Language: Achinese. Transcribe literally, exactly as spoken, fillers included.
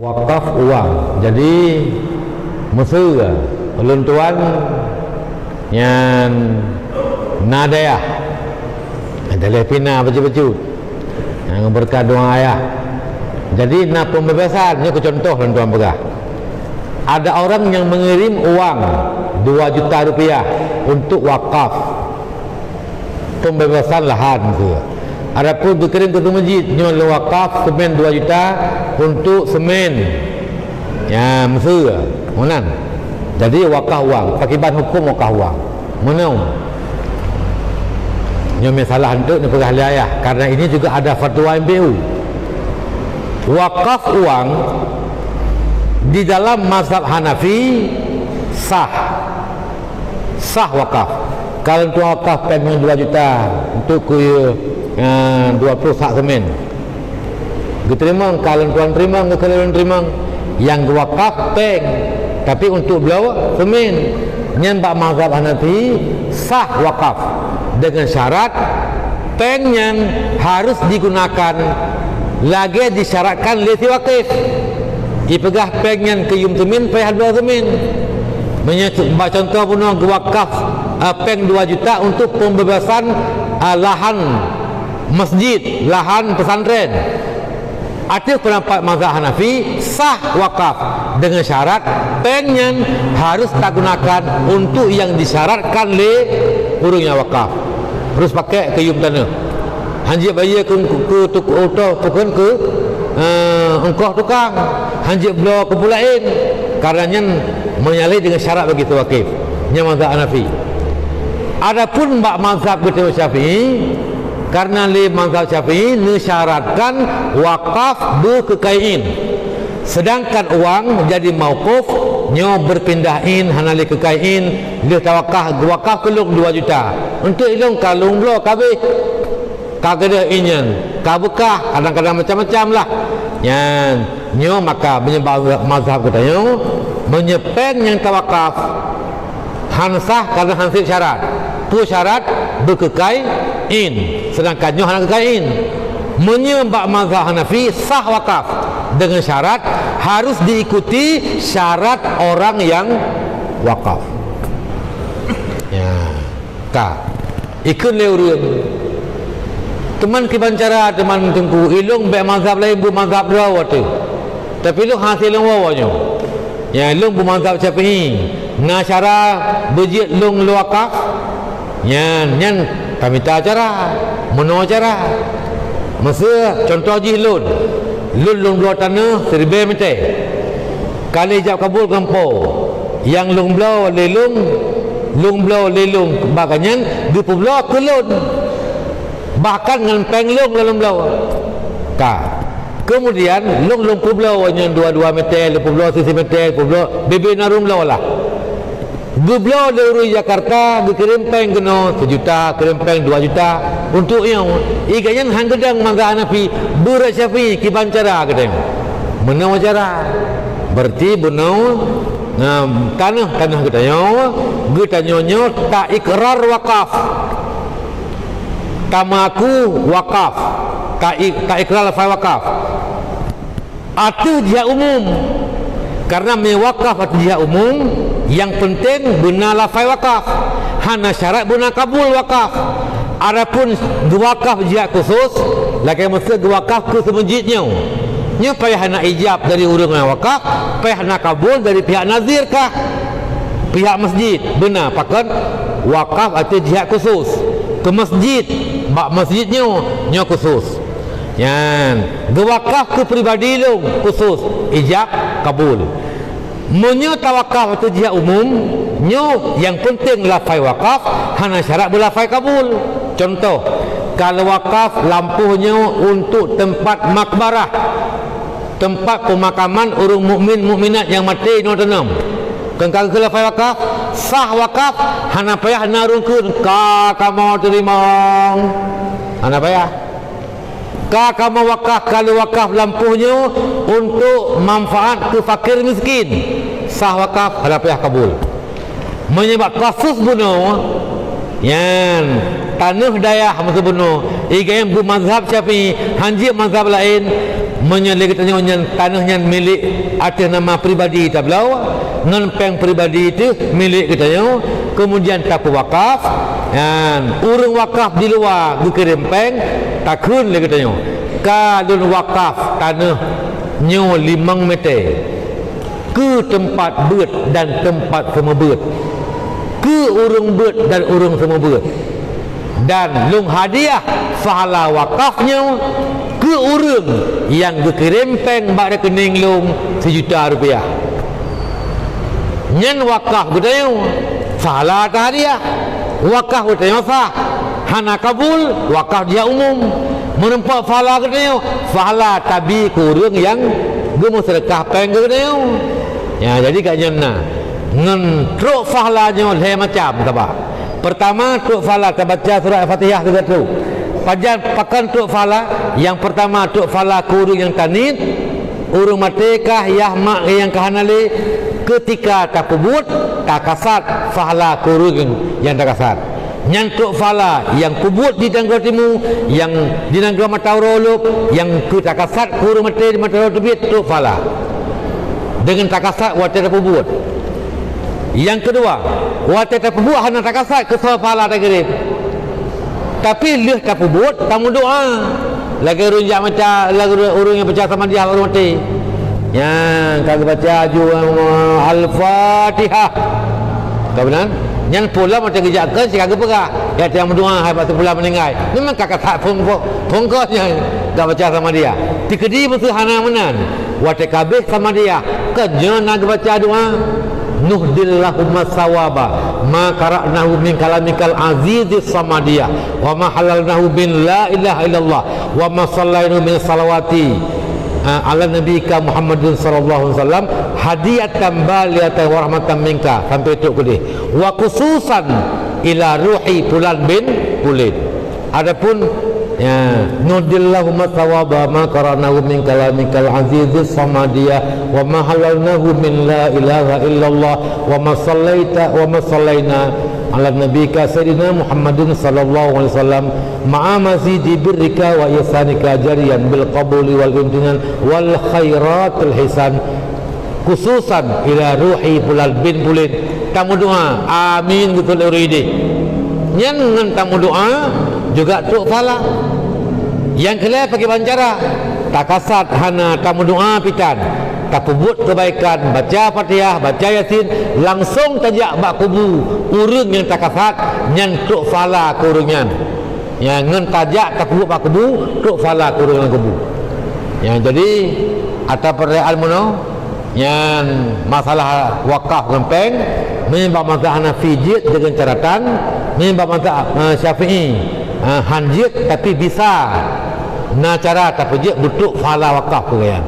Wakaf uang. Jadi, meuseu ulôn tuan nyan na dayah. Daleh pih na bacut-bacut. Nyang beureukat doa ayah. Jadi, na pembebasan, nyoe keu contoh lôn tuan peugah. Ada orang yang mengirim uang dua juta rupiah untuk wakaf. Pembebasan lahan tu. Adapun geukirém keu masjid, nyoe lôn wakaf semen dua juta untuk semen. Ya, meuseu. Meunan. Jadi, wakaf uang. Pakiban hukum wakaf uang. Meunan. Nyoe masalah untuk dipeugah lé ayah. Karena ini juga ada fatwa M B U. Wakaf uang di dalam mazhab Hanafi sah. Sah wakaf. Kalau tuan wakaf péng dua juta untuk keu, eh, dua puluh sak semen. Geuteurimong, kalau tuan teurimong, geukheun teurimong. Nyang geuwakaf péng, tapi untuk bloe semen. Nyan bak mazhab Hanafi sah wakaf dengan syarat péng nyan harus digunakan lagée disyaratkan lé si wakif. Ipeugah péng nyan keu yum semen, payah bloe semen. Meunyoe bak contoh bunoe geuwakaf, eh, péng dua juta untuk pembebasan, eh, lahan masjid, lahan pesantren. Ateueh peundapat mazhab Hanafi, sah wakaf dengan syarat péng nyan harus tagunakan untuk nyang disyaratkan lé ureuëng nyang wakaf. Harus pakai keu yum tanoh. Hanjeuet bayeue keu, keu, keu, keu, keu, keu, eh, ongkoh tukang. Hanjeuet bloe keu peue laén. Karena nyan menyalahi dengan syarat bagi si wakif. Nyan mazhab Hanafi. Adapun bak mazhab geutanyoe Syafi'i, karena lé mazhab Syafi'i neusyaratkan wakaf beukeukaiin. Sedangkan uang jadi mauquf, nyoe berpindah in, hana lé keukaiin, lheueh tawakaf, geuwakaf keu lôn dua juta. Untuk ilôn ka lôn bloe ka habéh. Ka keudeh inyan, ka beukah, kadang-kadang macam-macam lah. Nyan, nyoe maka meunyoe mazhab geutanyoe, meunyoe péng nyang tawakaf, han sah karena han sép syarat. Peue syarat? Beukeukai in. Sedangkan nyoe hana keukai in. Meunyoe bak mazhab Hanafi, sah wakaf dengan syarat harus diikuti syarat orang yang wakaf. Ya. Ka. Ikheun lé ureuëng. Teuma kiban cara teuma teungku, ilôn bék mazhab laén, beu mazhab droe watée. Tapi lôn hase lôn woe nyoe. Ya, lôn beu mazhab Syafi'i. Na cara beujeuet lôn lôn wakaf? Nyan, nyan tamita cara. Meunoe cara. Meuseu contoh jih lôn. Lôn lôn bloe tanoh siribée meuté. Ka lheueh ijab kabul ngon Po. Nyang lôn bloe lé lôn, lôn bloe lé lôn, bak nyan geupeubloe keu lôn. Bahkan ngon péng lôn lôn bloe. Ka. Keumudian lôn lôn peubloe nyan dua-dua meuté, lôn peubloe sisi meuté, peubloe bebe na rhueng bloe lah. Geubloe lé ureuëng Jakarta, geukirém péng keunoe seujuta, kirém péng dua juta. Untuk nyoe, iga nyan han geudong mazhab Hanafi, beurat Syafi'i kiban cara geutanyoe. Meunoe cara. Berarti bunoe, nah, tanoh-tanoh geutanyoe, geutanyoe nyoe taikrar wakaf. Tamaku wakaf. Tai-, taikrar lafai wakaf. Ateueh jihad umum. Karena meunyoe wakaf ateueh jihad umum, nyang penting beuna lafai wakaf. Hana syarat beuna kabul wakaf. Adapun geuwakaf jihad khusus, lagée meuseu geuwakaf keu seumeujid nyoe. Nyoe payah na ijab dari ureuëng nyang wakaf, payah na kabul dari pihak nazir kah? Pihak masjid. Beuna, pakon? Wakaf ateueh jihad khusus. Keu masjid, bak masjid nyoe, nyoe khusus. Nyan, geuwakaf keu pribadi lôn khusus, ijab kabul. Meunyoe tawakaf ateueh jihad umum, nyoe nyang penting lafai wakaf, hana syarat beulafai kabul. Contoh, ka lôn wakaf lampôh nyoe untuk teumpat makbarah, teumpat peumakaman ureuëng mukmin mukminat nyang maté inoe teuh. Kon ka geukheun lafai wakaf, sah wakaf, hana payah na ureuëng kheun ka kamoe teurimong. Hana payah. Ka kamoe wakaf, ka lôn wakaf lampôh nyoe untuk manfaat keu fakir miskin. Sah wakaf, hana payah kabul. Meunyoe bak kasus bunoe, nyan, tanoh dayah meukeue bunoe, iga nyan beu mazhab Syafi'i, hanjeuet mazhab laén, Meunyoe lé geutanyoe nyan tanoh nyan milék ateueh nama pribadi tabloe, ngon péng pribadi teuh milék geutanyoe, keumudian tapeuwakaf, nyan ureuëng wakaf di luwa geukirém péng, takheun lé geutanyoe, "Ka lôn wakaf tanoh nyoe limong meté keu teumpat beuet dan teumpat seumeubeuet, keu ureuëng beuet dan ureuëng seumeubeuet." Dan lôn hadiah pahala wakaf nyoe keu ureuëng nyang geukirém péng bak rekening lôn sijuta rupiah. Nyan wakaf geutanyoe, pahala tahadiah. Wakaf geutanyoe sah, hana kabul, wakaf jih umum. Meureumpok pahala geutanyoe, pahala tabi keu ureuëng nyang geumeuseudeukah péng keu geutanyoe. Ya, jadi gak nyan na. Ngon trok pahala nyoe lhée macam taba. Peurtama, trok pahala tabaca surat Al-Fatihah sigoe trok. Pajan pakon trok pahala? Nyang peurtama, trok pahala keu ureuëng nyang taniet, ureuëng maté kah, yah mak nyang ka hana lé, keutika tapeubuet, takasat pahala keu ureuëng nyang takasat. Nyan trok pahala nyang peubuet di nanggroe timu, nyang di nanggroe mata uroe lôb, nyang keu takasat keu ureuëng maté di mata uroe teubiet, trok pahala. Deungon takasat watée tapeubuet. Nyang keudua, watée tapeubuet hana takasat keu soe pahala takirém. Tapi lheueh tapeubuet, tameudoá. Lagée ureuëng jak maca, lagée ureuëng nyang baca Samadiyah ureuëng maté. Nyang ka geubaca aju, eh, Al-Fatihah. Ka meunan? Nyan pulang watée geujak keu si ka geupeugah, "Ya, tiang meudoá hai bak si pulan meuninggai." Memang ka kasat phon, phon, phon keu nyan ka baca Samadiyah. Tikeudi meuseuhana meunan. Watée ka abéh Samadiyah, ka nyoe na geubaca doá, "Nuhdillahumma sawaba ma qara'nahu min kalamikal azizis Samadiyah, wa ma halalnahu min la ilaha illallah, wa ma sallainahu min salawati, ah, ala nabika Muhammadin sallallahu alaihi wasallam, hadiyatan balighatan wa rahmatan minka," sampai trok keudeh. "Wa khususan ila ruhi fulan bin fulin." Adapun, ya, "Nuhdillahumma sawaba ma qara'nahu min kalamikal azizis Samadiyah, wa ma halalnahu min la ilaha illallah, wa ma sallaita, wa ma sallaina ala nabika Sayyidina Muhammadin sallallahu alaihi wasallam, ma'a mazidi birrika wa ihsanika jariyan bil qabuli wal imtinan wal khairatil hisan." Khususan ila ruhi fulan bin fulin. Tameudoá, amin, geutulak ureuëng idéh. Nyan ngon tameudoá juga trok pahala. Nyang keu lhée pakriban cara? Takasat hana tameudoá pitan. Tapeubuet keubaikan, baca Fatihah, baca Yasin, langsong tajak bak kubu ureuëng nyang takasat, nyan trok pahala keu ureuëng nyan. Ya, ngon tajak tapeubuet bak kubu, trok pahala keu ureuëng lam kubu. Ya, jadi, ata peurayaan meunoe, nyan masalah wakaf ngon péng, meunan bak mazhab Hanafi jeuet deungon caratan, meunan bak mazhab, eh, Syafi'i, eh, han jeuet, tapi bisa na cara tapeujeuet beutrok pahala wakaf keu gobnyan.